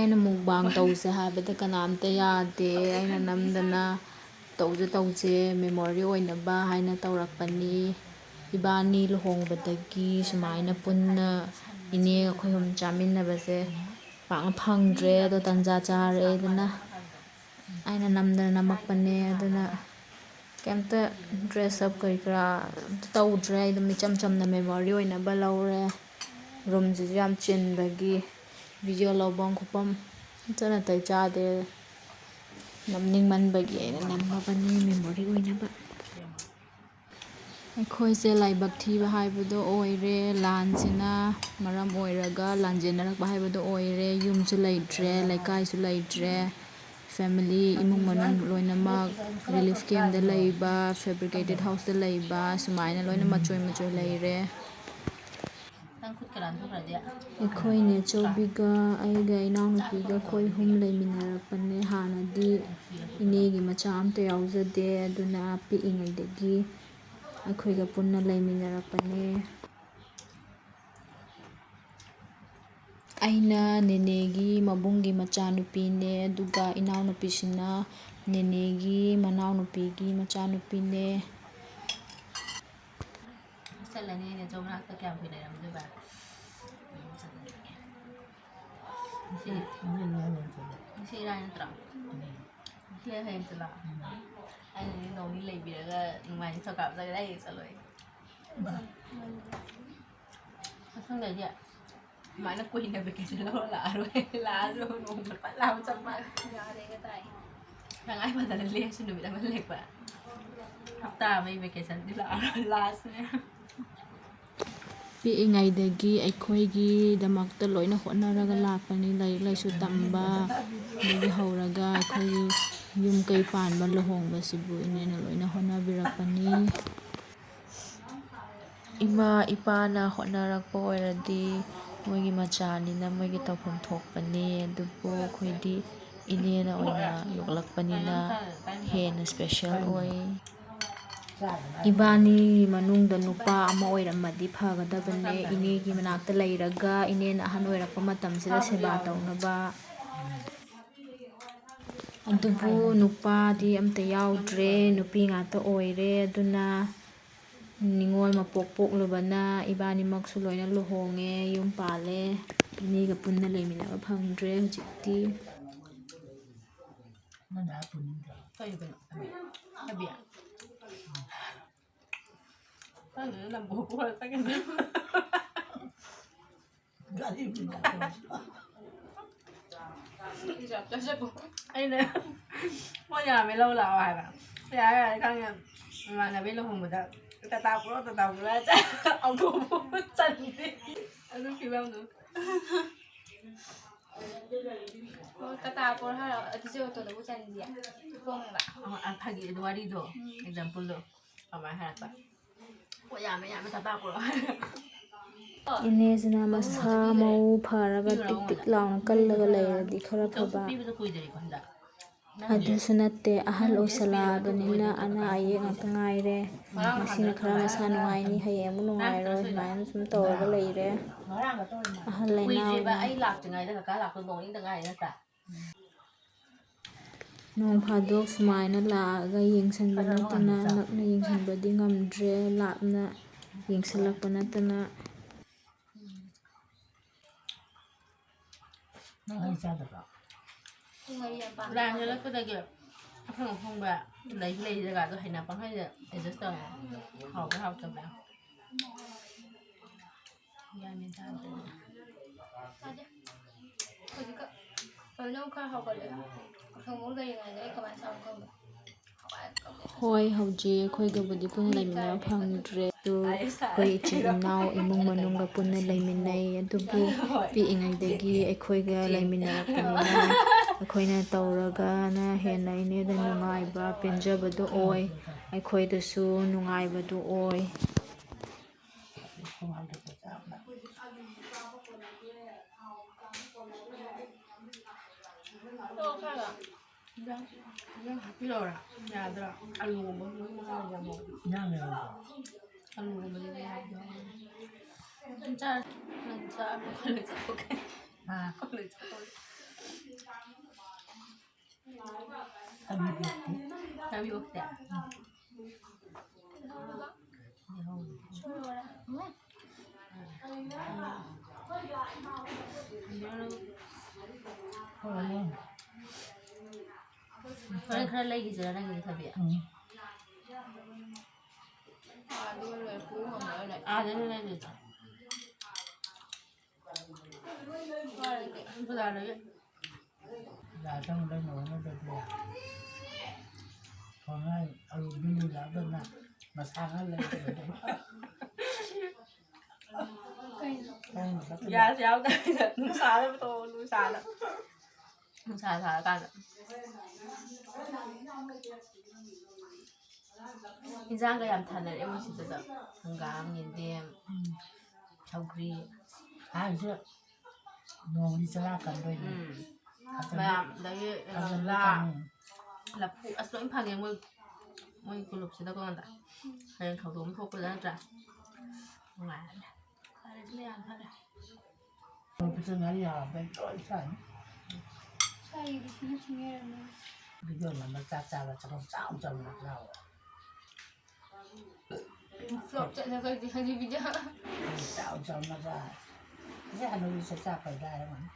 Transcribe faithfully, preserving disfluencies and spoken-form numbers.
ꯑꯩꯅ ꯃꯨꯛꯕꯥꯡ ꯇꯧꯁꯦ ꯍꯥꯏꯕꯗ ꯀꯅꯥꯝꯇ ꯌꯥꯗꯦ꯫ ꯑꯩꯅ ꯅꯝꯗꯅ ꯇꯧꯁꯦ ꯇꯧꯁꯦ, memory ꯑꯣꯏꯅꯕ ꯍꯥꯏꯅ ꯇꯧꯔꯛꯄꯅꯤ꯫ ꯏꯕꯥꯅꯤ ꯂꯨꯍꯣꯡꯕꯗꯒꯤ ꯁꯨꯃꯥꯏꯅ ꯄꯨꯟꯅ ꯏꯅꯦ ꯑꯩꯈꯣꯏ ꯑꯍꯨꯝ ꯆꯥꯃꯤꯟꯅꯕꯁꯦ ꯄꯥꯛꯅ ꯐꯪꯗ꯭ꯔꯦ꯫ ꯑꯗꯣ ꯇꯟꯖꯥ ꯆꯥꯔꯦꯗꯅ ꯑꯩꯅ ꯅꯝꯗꯅ ꯅꯝꯃꯛꯄꯅꯦ꯫ ꯑꯗꯨꯅ ꯀꯩꯝꯇ dress up ꯀꯔꯤ ꯀꯔꯥ ꯑꯝꯇ ꯇꯧꯗ꯭ꯔꯦ꯫ ꯑꯩ ꯑꯗꯨꯝ ꯏꯆꯝ ꯆꯝꯅ memory ꯑꯣꯏꯅꯕ ꯂꯧꯔꯦ꯫ Roomꯁꯤꯁꯨ ꯌꯥꯝ ꯆꯤꯟꯕꯒꯤ video ꯂꯧꯐꯝ ꯈꯣꯠꯐꯝ ꯑꯝꯇ ꯅꯥꯇꯩ ꯆꯥꯗꯦ꯫ ꯅꯝꯅꯤꯡꯃꯟꯕꯒꯤ ꯑꯩꯅ ꯅꯝꯃꯕꯅꯤ memory ꯑꯣꯏꯅꯕ꯫ ꯑꯩꯈꯣꯏꯁꯦ ꯂꯥꯏꯕꯛ ꯊꯤꯕ ꯍꯥꯏꯕꯗꯣ ꯑꯣꯏꯔꯦ꯫ ꯂꯥꯟꯁꯤꯅ ꯃꯔꯝ ꯑꯣꯏꯔꯒ ꯂꯥꯟꯖꯦꯟꯅꯔꯛꯄ ꯍꯥꯏꯕꯗꯣ ꯑꯣꯏꯔꯦ꯫ ꯌꯨꯝꯁꯨ ꯂꯩꯇ꯭ꯔꯦ, ꯂꯩꯀꯥꯏꯁꯨ ꯂꯩꯇ꯭ꯔꯦ, family, ꯏꯃꯨꯡ ꯃꯅꯨꯡ ꯂꯣꯏꯅꯃꯛ relief campꯇ ꯂꯩꯕ, fabricated houseꯇ ꯂꯩꯕ, ꯁꯨꯃꯥꯏꯅ ꯂꯣꯏꯅ ꯃꯆꯣꯏ ꯃꯆꯣꯏ ꯂꯩꯔꯦ꯫ ꯅꯪ ꯈꯨꯠ ꯀꯅꯥ ꯊꯣꯛꯈ꯭ꯔꯗꯤ? ꯑꯩꯈꯣꯏ ꯅꯦꯆꯧꯕꯤꯒ ꯑꯩꯒ ꯏꯅꯥꯎꯅꯨꯄꯤꯒ ꯑꯩꯈꯣꯏ ꯑꯍꯨꯝ ꯂꯩꯃꯤꯟꯅꯔꯛꯄꯅꯦ꯫ ꯍꯥꯟꯅꯗꯤ ꯏꯅꯦꯒꯤ ꯃꯆꯥ ꯑꯝꯇ ꯌꯥꯎꯖꯗꯦ, ꯑꯗꯨꯅ ꯄꯤꯛꯏꯉꯩꯗꯒꯤ ꯑꯩꯈꯣꯏꯒ ꯄꯨꯟꯅ ꯂꯩꯃꯤꯟꯅꯔꯛꯄꯅꯦ꯫ ꯑꯩꯅ ꯅꯦꯅꯦꯒꯤ ꯃꯕꯨꯡꯒꯤ ꯃꯆꯥꯅꯨꯄꯤꯅꯦ, ꯑꯗꯨꯒ ꯏꯅꯥꯎꯅꯨꯄꯤꯁꯤꯅ ꯅꯦꯅꯦꯒꯤ ꯃꯅꯥꯎꯅꯨꯄꯤꯒꯤ ꯃꯆꯥꯅꯨꯄꯤꯅꯦ꯫ ꯆꯠꯂꯅꯤ ꯅꯦꯆꯧ ꯃꯅꯥꯛꯇ ꯀꯌꯥꯝ ꯀꯨꯏ ꯂꯩꯔꯝꯗꯣꯏꯕ? ꯎꯝ, ꯆꯠꯂꯅꯤ꯫ ꯉꯁꯤ, ꯉꯁꯤ ꯏꯔꯥꯏ ꯅꯠꯇ꯭ꯔꯣ? ꯉꯁꯤ ꯍꯌꯦꯡ ꯆꯠꯂꯣ? ꯑꯩꯅꯗꯤ ꯅꯣꯡꯅꯤ ꯂꯩꯕꯤꯔꯒ ꯅꯨꯡꯉꯥꯏꯅ ꯁꯣꯀꯥꯞ ꯆꯠꯂꯦ, ꯑꯩ ꯆꯠꯂꯣꯏ꯫ ꯃꯊꯪꯗꯗꯤ ꯑꯗꯨꯃꯥꯏꯅ ꯀꯨꯏꯅ vacation ꯂꯧꯔ ꯂꯥꯛꯑꯔꯣꯏ꯫ ꯂꯥꯛꯑꯁꯨ ꯅꯣꯡꯃ ꯐꯠ ꯂꯥꯛꯑ ꯆꯠꯄ꯫ ꯌꯥꯔꯦꯒ ꯇꯥꯏ꯫ ꯇꯉꯥꯏ ꯐꯗꯅ ꯂꯦꯛꯑꯁꯨ ꯅꯨꯃꯤꯠ ꯑꯃ ꯂꯦꯛꯄ꯫ ꯍꯞꯇꯥ ꯑꯃꯒꯤ vacationꯗꯤ ꯂꯥꯛꯑꯔꯣꯏ, lastꯅꯦ꯫ ꯄꯤꯛꯏꯉꯩꯗꯒꯤ ꯑꯩꯈꯣꯏꯒꯤꯗꯃꯛꯇ ꯂꯣꯏꯅ ꯍꯣꯠꯅꯔꯒ ꯂꯥꯛꯄꯅꯤ꯫ ꯂꯥꯏꯔꯤꯛ ꯂꯥꯏꯁꯨ ꯇꯝꯕ, ꯑꯗꯒꯤ ꯍꯧꯔꯒ ꯑꯩꯈꯣꯏꯒꯤ ꯌꯨꯝ ꯀꯩ ꯄꯥꯟꯕ, ꯂꯨꯍꯣꯡꯕꯁꯤꯕꯨ ꯏꯅꯦꯅ ꯂꯣꯏꯅ ꯍꯣꯠꯅꯕꯤꯔꯛꯄꯅꯤ꯫ ꯏꯃꯥ ꯏꯄꯥꯅ ꯍꯣꯠꯅꯔꯛꯄ ꯑꯣꯏꯔꯗꯤ ꯃꯣꯏꯒꯤ ꯃꯆꯥꯅꯤꯅ ꯃꯣꯏꯒꯤ ꯇꯧꯐꯝ ꯊꯣꯛꯄꯅꯤ, ꯑꯗꯨꯕꯨ ꯑꯩꯈꯣꯏꯗꯤ ꯏꯅꯦꯅ ꯑꯣꯏꯅ ꯌꯣꯛꯂꯛꯄꯅꯤꯅ ꯍꯦꯟꯅ special ꯑꯣꯏ꯫ ꯏꯕꯥꯅꯤ ꯃꯅꯨꯡꯗ ꯅꯨꯄꯥ ꯑꯃ ꯑꯣꯏꯔꯝꯃꯗꯤ ꯐꯒꯗꯕꯅꯦ, ꯏꯅꯦꯒꯤ ꯃꯅꯥꯛꯇ ꯂꯩꯔꯒ ꯏꯅꯦꯅ ꯑꯍꯟ ꯑꯣꯏꯔꯛꯄ ꯃꯇꯝꯁꯤꯗ ꯁꯦꯕꯥ ꯇꯧꯅꯕ꯫ ꯑꯗꯨꯕꯨ ꯅꯨꯄꯥꯗꯤ ꯑꯝꯇ ꯌꯥꯎꯗ꯭ꯔꯦ, ꯅꯨꯄꯤ ꯉꯥꯛꯇ ꯑꯣꯏꯔꯦ꯫ ꯑꯗꯨꯅ ꯅꯤꯉꯣꯜ ꯃꯄꯣꯛ ꯄꯣꯛꯂꯨꯕꯅ ꯏꯕꯥꯅꯤꯃꯛꯁꯨ ꯂꯣꯏꯅ ꯂꯨꯍꯣꯡꯉꯦ, ꯌꯨꯝ ꯄꯥꯜꯂꯦ꯫ ꯏꯅꯦꯒ ꯄꯨꯟꯅ ꯂꯩꯃꯤꯟꯅꯕ ꯐꯪꯗ꯭ꯔꯦ ꯍꯧꯖꯤꯛꯇꯤ꯫ ꯅꯪꯅ ꯍꯥꯏ ꯄꯨꯅꯤꯡꯗ꯭ꯔꯣ? ꯀꯩ ꯀꯩꯅꯣ? ꯍꯥꯏꯕꯤ? ꯈꯪꯗꯦꯗ, ꯅꯝꯕꯣꯜ ꯄꯨꯔ ꯆꯠꯈꯤꯗ꯭ꯔꯥ? ꯒꯥꯔꯤ ꯄꯨꯔ ꯆꯠꯈꯤꯗ꯭ꯔꯥ? ꯑꯩꯅ ꯃꯣꯏ ꯌꯥꯝꯃꯦ ꯂꯧ ꯂꯥꯛꯑꯣ ꯍꯥꯏꯕ꯫ ꯌꯥꯔꯦ, ꯌꯥꯔꯦ, ꯈꯪꯉꯦ꯫ ꯏꯃꯥꯟꯅꯕꯤ ꯂꯨꯍꯣꯡꯕꯗ ꯇꯥꯇꯥ ꯄꯨꯔꯛꯑꯣ, ꯇꯥꯇꯥ ꯄꯨꯔꯛꯑꯣ ꯍꯥꯏ ꯑꯣꯇꯣ ꯄꯨꯔ ꯆꯠꯂꯤꯅꯦ꯫ ꯑꯗꯨ ꯐꯤꯕꯝꯗꯣ꯫ ꯑꯣ, ꯇꯥꯇꯥ ꯄꯨꯔꯛꯑꯣ ꯍꯥꯏꯔꯣ? ꯑꯗꯨꯁꯨ ꯑꯣꯇꯣꯗꯕꯨ ꯆꯟꯗꯤꯌꯦ꯫ ꯈꯣꯡꯅ꯫ ꯑ, ꯑ, ꯐꯥꯒꯤ, ꯑꯗꯨ ꯋꯥꯔꯤꯗꯣ, ꯎꯝ꯫ Exampleꯗꯣ꯫ ꯀꯃꯥꯏ ꯍꯥꯏꯔꯛꯄ? ꯄꯣꯠ ꯌꯥꯝꯃꯦ, ꯌꯥꯝꯃꯦ, ꯇꯞꯇꯥ ꯄꯨꯔꯛꯑꯣ꯫ ꯏꯅꯦꯁꯤꯅ ꯃꯁꯥ ꯃꯎ ꯐꯔꯒ ꯇꯤꯛ ꯇꯤꯛ ꯂꯥꯎꯅ ꯀꯜꯂꯒ ꯂꯩꯔꯗꯤ ꯈꯔ ꯐꯕ꯫ ꯄꯤꯕꯗꯣ ꯀꯨꯏꯗ꯭ꯔꯤꯀꯣ ꯍꯟꯗꯛ꯫ ꯑꯗꯨꯁꯨ ꯅꯠꯇꯦ, ꯑꯍꯜ ꯑꯣꯏꯁꯜꯂꯛꯑꯕꯅꯤꯅ ꯑꯅꯥ ꯑꯌꯦꯛ ꯉꯥꯛꯇ ꯉꯥꯏꯔꯦ꯫ ꯉꯁꯤꯅ ꯈꯔ ꯃꯁꯥ ꯅꯨꯡꯉꯥꯏꯅꯤ, ꯍꯌꯦꯡ ꯑꯃꯨꯛ ꯅꯨꯡꯉꯥꯏꯔꯣꯏ, ꯁꯨꯃꯥꯏꯅ ꯁꯨꯝ ꯇꯧꯔꯒ ꯂꯩꯔꯦ꯫ ꯑꯍꯜ ꯂꯩꯅꯥ ꯀꯨꯏꯗ꯭ꯔꯤꯕ ꯑꯣꯏꯅ꯫ ꯑꯩ ꯂꯥꯛꯇ꯭ꯔꯤꯉꯩꯗ ꯀꯀꯥ ꯂꯥꯛꯄ ꯅꯣꯡꯅꯤꯡꯗ ꯉꯥꯏꯔꯤ ꯅꯠꯇ꯭ꯔꯥ? ꯅꯣꯡ ꯐꯥꯗꯣꯛ ꯁꯨꯃꯥꯏꯅ ꯂꯥꯛꯑꯒ ꯌꯦꯡꯁꯤꯟꯕ ꯅꯠꯇꯅ, ꯅꯛꯅ ꯌꯦꯡꯁꯤꯟꯕꯗꯤ ꯉꯝꯗ꯭ꯔꯦ, ꯂꯥꯞꯅ ꯌꯦꯡꯁꯤꯜꯂꯛꯄ ꯅꯠꯇꯅ꯫ ꯅꯪ ꯍꯩ ꯆꯥꯗꯕ꯭ꯔꯣ? ꯄꯨꯡ ꯃꯔꯤ ꯌꯥꯝ ꯄꯥꯝꯃꯦ꯫ ꯂꯥꯏꯟ ꯆꯠꯂꯛꯄꯗꯒꯤ ꯑꯐꯪ ꯑꯐꯪꯕ ꯂꯩ, ꯂꯩ ꯖꯒꯥꯗꯣ ꯍꯩꯅ ꯄꯪꯍꯩꯗ adjust ꯇꯧꯔꯦ꯫ ꯍꯥꯎꯕ꯭ꯔꯥ ꯍꯥꯎꯇꯕ꯭ꯔꯥ? ꯒ꯭ꯌꯥꯟ ꯃꯦꯟ ꯇꯥꯗ꯭ꯔꯦ꯫ ꯇꯥꯗꯦ꯫ ꯍꯧꯖꯤꯛꯀ ꯀꯩꯅꯣ ꯈꯔ ꯍꯧꯒꯠꯂꯦ꯫ ꯑꯁꯪꯕ ꯂꯩꯔꯤꯉꯩꯗ ꯑꯩ ꯀꯃꯥꯏꯅ ꯆꯥꯕ ꯈꯪꯗꯦ꯫ ꯍꯣꯏ, ꯍꯧꯖꯤꯛ ꯑꯩꯈꯣꯏꯒꯕꯨꯗꯤ ꯄꯨꯟꯅ ꯂꯩꯃꯤꯟꯅꯕ ꯐꯪꯗ꯭ꯔꯦ, ꯑꯗꯨ ꯑꯩꯈꯣꯏ ꯏꯆꯤꯜ ꯏꯅꯥꯎ ꯏꯃꯨꯡ ꯃꯅꯨꯡꯒ ꯄꯨꯟꯅ ꯂꯩꯃꯤꯟꯅꯩ꯫ ꯑꯗꯨꯕꯨ ꯄꯤꯛꯏꯉꯩꯗꯒꯤ ꯑꯩꯈꯣꯏꯒ ꯂꯩꯃꯤꯟꯅꯔꯛꯄꯅꯤꯅ ꯑꯩꯈꯣꯏꯅ ꯇꯧꯔꯒꯅ ꯍꯦꯟꯅ ꯏꯅꯦꯗ ꯅꯨꯡꯉꯥꯏꯕ, ꯄꯦꯟꯖꯕꯗꯨ ꯑꯣꯏ, ꯑꯩꯈꯣꯏꯗꯁꯨ ꯅꯨꯡꯉꯥꯏꯕꯗꯨ ꯑꯣꯏ꯫ ꯏꯟꯖꯥꯡ, ꯏꯟꯖꯥꯡ ꯍꯥꯞꯄꯤꯔꯛꯑꯣꯔꯥ? ꯌꯥꯗ꯭ꯔꯥ? ꯑꯂꯨꯒꯨꯝꯕ ꯑꯗꯨꯝ ꯉꯥꯜꯂꯤ ꯌꯥꯝ ꯍꯥꯎꯋꯦ꯫ ꯏꯟꯖꯥꯡ ꯂꯩꯔꯛꯑꯣꯔꯥ? ꯑꯂꯨꯒꯨꯝꯕꯗꯤ ꯌꯥꯝ ꯍꯥꯎꯋꯦ꯫ ꯑꯗꯨꯝ ꯆꯥꯔ-, ꯅꯪ ꯆꯥꯔ ꯂꯣꯏ ꯆꯠꯊꯣꯛꯀꯦ꯫ ꯍꯥ? ꯂꯣꯏ ꯆꯠꯊꯣꯛꯀꯦ꯫ ꯊꯕꯤ ꯑꯣꯛꯇꯦ꯫ ꯊꯕꯤ ꯑꯣꯛꯇꯦ? ꯂꯩꯍꯧꯔꯦ꯫ ꯍꯣꯔꯦꯟ ꯈꯔ ꯂꯩꯈꯤꯁꯤꯔꯥ ꯅꯪꯒꯤꯗꯤ ꯊꯕꯤ? ꯎꯝ꯫ ꯑꯥꯗ ꯂꯣꯏ ꯄꯨ ꯉꯝꯃꯔꯣꯏ꯫ ꯑꯥꯗ ꯂꯣꯏ ꯂꯩꯔꯦ꯫ ꯕꯖꯥꯔꯗꯒꯤ꯫ ꯕꯖꯥꯔꯗ ꯑꯃꯨꯛ ꯂꯩꯅꯕ ꯅꯠꯇ꯭ꯔꯗꯤ꯫ ꯊꯣꯡꯉꯥꯏ ꯑꯂꯨ ꯕꯤꯂꯨ ꯂꯥꯛꯑꯗꯅ ꯃꯁꯥ ꯈꯔ ꯂꯩꯇ꯭ꯔꯗꯤ꯫ ꯀꯩꯅꯣ? ꯀꯩꯅꯣ? ꯒ꯭ꯌꯥꯁ ꯌꯥꯎꯗꯕꯤꯗ ꯅꯨꯡꯁꯥꯗ ꯄꯨꯊꯣꯛꯑꯣ, ꯅꯨꯡꯁꯥꯗ꯫ ꯅꯨꯡꯁꯥ ꯁꯥꯔꯀꯥꯟꯗ꯫ ꯏꯟꯖꯥꯡꯒ ꯌꯥꯝ ꯊꯥꯅꯔꯛꯑꯦ ꯃꯣꯏ ꯁꯤꯗ꯫ ꯍꯪꯒꯥꯝ, ꯌꯦꯟꯗꯦꯝ, ꯎꯝ꯫ ꯁꯧꯒ꯭ꯔꯤ꯫ ꯍꯥꯏꯁꯦ ꯅꯣꯡꯗꯤ ꯆꯔꯥ ꯀꯟꯗꯣꯏꯅꯦ꯫ ꯎꯝ꯫ ꯐꯖꯅ ꯃꯌꯥꯝ, ꯑꯗꯒꯤ ꯐꯖꯅ ꯉꯥ, ꯀꯪꯉꯤ꯫ ꯂꯐꯨ, ꯑꯁ, ꯂꯣꯏ ꯐꯪꯉꯦ ꯃꯣꯏ, ꯃꯣꯏ ꯀꯣꯂꯨꯞꯁꯤꯗꯀꯣ ꯉꯟꯇꯥ꯫ ꯍꯌꯦꯡ ꯊꯧꯗꯣꯛ ꯑꯃ ꯊꯣꯛꯄꯗ ꯅꯠꯇ꯭ꯔꯥ? ꯅꯨꯡꯉꯥꯏꯔꯅꯤ꯫ ꯐꯔꯦ, ꯑꯗꯨꯅ ꯌꯥꯝ ꯐꯔꯦ꯫ ꯃꯣꯏ ꯄꯤꯇꯨ ꯉꯥꯔꯤ ꯌꯥꯎꯔꯝꯕꯩ ꯂꯣꯏ ꯆꯥꯏ꯫ ꯁ꯭ꯋꯥꯏꯒꯤꯗꯤ ꯊꯤꯅ ꯊꯤꯅ ꯂꯩꯔꯝꯃꯦ꯫ ꯚꯤꯗꯤꯑꯣ ꯅꯝꯕ ꯆꯥꯛ ꯆꯥꯕ ꯆꯥꯛꯈꯨꯝ ꯆꯥꯎ ꯆꯥꯎꯅ ꯆꯥꯎ꯫ Flop ꯆꯠꯂꯦ ꯑꯩꯈꯣꯏꯗꯤ ꯍꯧꯖꯤꯛ ꯚꯤꯗꯤꯑꯣ꯫ ꯆꯥꯎ ꯆꯥꯎꯅ ꯆꯥ꯫ ꯑꯁꯤ ꯍꯅꯨꯕꯤꯁꯦ ꯆꯥꯛ ꯐꯖ ꯍꯥꯏꯔꯝꯒꯅꯤ꯫